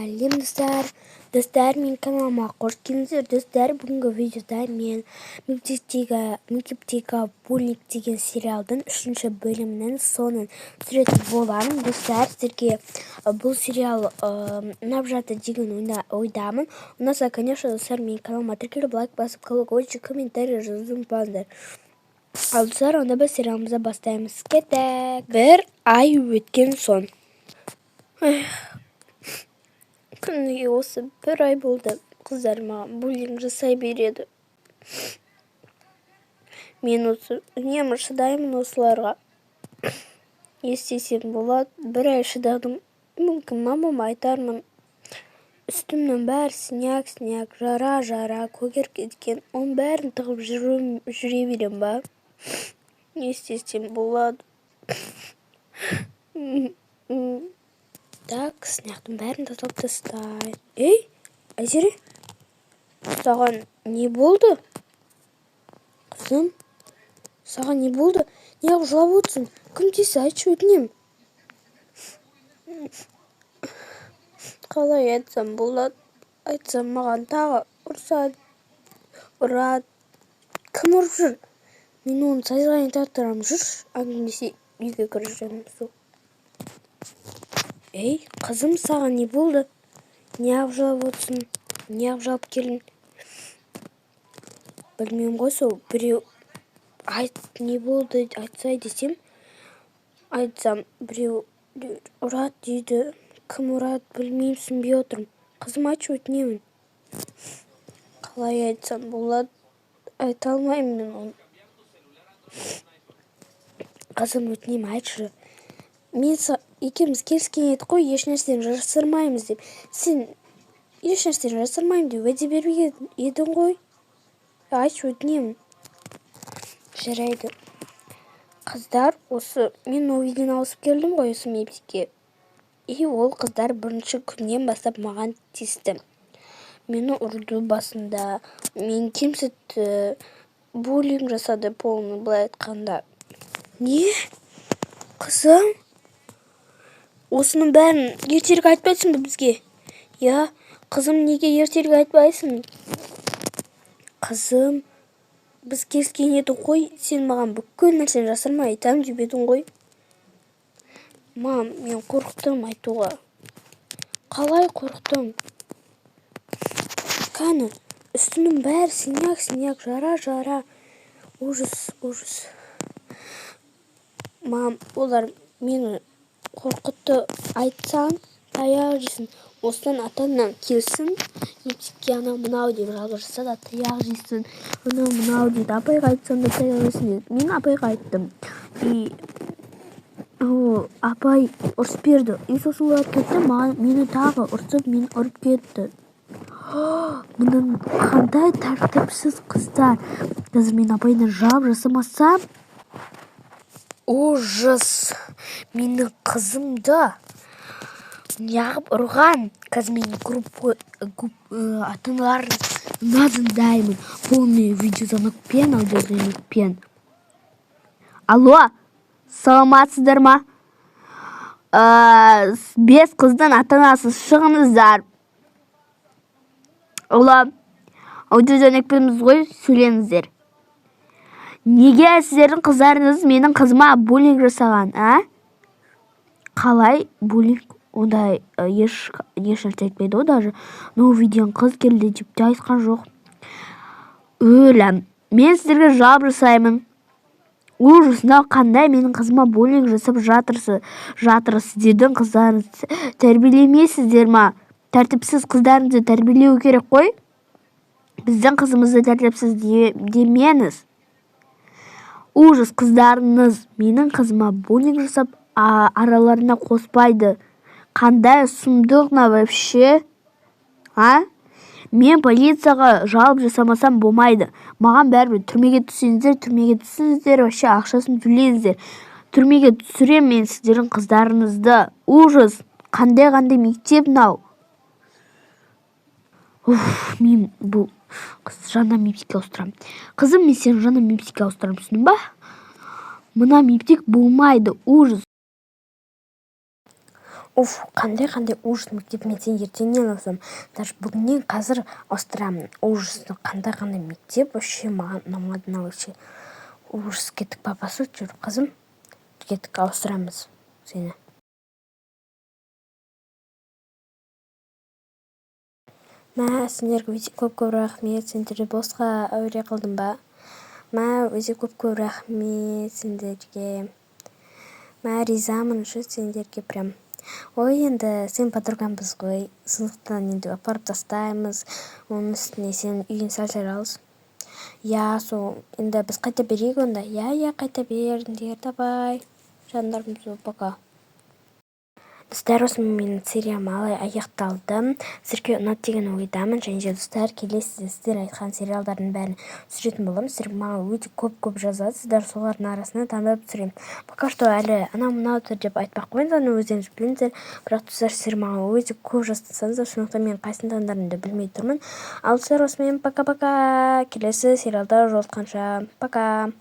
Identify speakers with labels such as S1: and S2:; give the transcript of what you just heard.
S1: Сәлем, достар! Достар, менің каналыма қош келдіңіздер! Достар, бүгінгі видеода мен мектептегі буллинг деген сериалдың үшінші бөлімінің соңын түсіретін боламын. Достар, сіздерге бұл сериал ұнап жатыр деген ойдамын. Ұнаса, конечно, достар, менің каналыма тіркеліп, лайк басып, колокольчик, комментарий жазуды ұмытпаңыздар. Ал, достар, онда біз сериалымызды бастаймыз. Кеттік! Бір ай өткен соң. Күніге осы бір ай болды, қыздар маған буллинг жасай береді. Мен осы үнемі шыдаймын осыларға. Не істесем болады? Бір ай шыдадым. Мүмкін, мамама айтармын. Үстімнің бәрі синяк синяк, жара жара, көгеріп кеткен. Оның бәрін тығып жүре берем ба? Не істесем болады? Так, синяктың бәрін тазалап тастайын. Ей, Айзере, саған не болды? Қызым, саған не болды? Неғып жылап отырсың? Кім тиісті, айтшы, өтінемін. Қалай айтсам болады? Айтсам, маған тағы ұрсады, ұрады. Кім ұрып жүр? Мен оны сазайын тарттырамын. Жүрші, әңгімелесейік. Үйге кіріп жүремін сол. Ей, қызым, саған не болды? Неғып жылап отырсың? Неғып жылап келдің? Білмеймін ғой, сол біреу, айт, не болды, айтсай десем, айтсам, біреу ұрады дейді. Кім ұрады, білмеймін, түсінбей отырмын. Қызым, айтшы, өтінемін. Қалай айтсам болады? Айта алмаймын мен оны. Қызым, өтінемін, айтшы. Мен екеуміз келіскен едік қой, еш нәрсені жасырмаймыз деп. Сен еш нәрсені жасырмаймын деп уәде беріп едің ғой. Айтшы, өтінемін. Жарайды. Қыздар, осы мен новый ден ауысып келдім ғой осы мектепке. И ол қыздар бірінші күннен бастап маған тиісті. Мені ұрды басында, мені кемсітті, буллинг жасады полный, былай айтқанда. Не? Қызым? Осының бәрін ертерек айтпайсың ба бізге? Иә, қызым, неге ертерек айтпайсың? Қызым, біз келіскен едік қой, сен маған бүкіл нәрсені жасырмай айтамын деп едің ғой. Мам, мен қорықтым айтуға. Қалай қорықтың? Кәні, үстінің бәрі синяк синяк, жара жара. Ужас, ужас. Мам, олар мені қорқытты. Айтсаң, таяқ жейсің. Осыдан ата-анаң келсін мектепке, анау мынау деп жалоба жаса да, таяқ жейсің, анау мынау дейді. Апайға айтсаң да, таяқ жейсің деді. Мен апайға айттым, и ол апай ұрысып берді. И сосын олар кетті, маған, мені тағы ұрсып, мені ұрып кетті. Мынаның қандай тәртіпсіз қыздар! Қазір мен апайына жалоба жасамасам. Ужас! Менің қызымды неғып ұрған? Қазір мен группа ата аналарына звондаймын, полный видеозвонокпен, аудиозвонокпен. Алло, саламатсыздар ма? Бес қыздың ата анасы, шығыңыздар. Алло, аудиозвонокпенбіз ғой, сөйлеңіздер. Неге сіздердің қыздарыңыз менің қызыма буллинг жасаған, а? Қалай буллинг? Ондай еш нәрсе айтпайды ғой. Даже новый ден қыз келді деп те айтқан жоқ. Өлә, мен сіздерге жалоба жасаймын. Ужас! Мынау қандай, менің қызыма буллинг жасап жатыр? Сіздердің қыздарыңыз тәрбиелемейсіздер ма? Тәртіпсіз қыздарыңызды тәрбиелеу керек қой. Біздің қызымызды тәртіпсіз демеңіз. Ужас! Қыздарыңыз менің қызыма буллинг жасап, араларына қоспайды. Қандай сұмдық мынау вообще, а? Мен полицияға жалоба жасамасам болмайды. Маған бәрібір, түрмеге түссеңіздер, түрмеге түсіңіздер. Вообще ақшасын төлеңіздер. Түрмеге түсіремін мен сіздердің қыздарыңызды. Ужас! Қандай мектеп мынау? Уф, мен бұл қыз жаңа мектепке ауыстырамын. Қызым, мен сені жаңа мектепке ауыстырамын, түсіндің ба? Мына мектеп болмайды. Ужас!
S2: Уф, қандай ужас мектеп! Мен сені ертеңнен ауысамын, даже бүгіннен, қазір ауыстырамын. Ужас, қандай мектеп вообще, маған ұнамады мынау, вообще ужас. Кеттік, папасы, жүр, қызым, кеттік, ауыстырамыз сені. Мә, сендерге өте көп-көп рахмет. Сендерді босқа әуре қылдым ба? Мә, өте көп-көп рахмет сендерге. Мә, ризамын ше сендерге прям. Ой, енді сен подругамбыз ғой, сондықтан енді апарып тастаймыз. Оның үстіне сенің үйің сәл-сәл алыс. Иә, сол енді біз қайта берейік онда. Иә, қайта беріңдер, давай, жандарым, пока. Достар, осымен менің сериям аяқталды. Сіздерге ұнады деген ойдамын. Және де, достар, келесі сіздер айтқан сериалдардың бәрін түсіретін боламын. Сіздер маған өте көп-көп жазасыздар, солардың арасынан таңдап түсіремін. Пока что әлі анау мынау деп айтпай ақ қояйын, оны өздеріңіз біліңіздер. Бірақ, достар, сіздер маған өте көп жазсаңыздар, сондықтан мен қайсысын таңдарымды білмей тұрмын. Ал, достар, осымен пока пока, келесі сериалда жолыққанша, пока.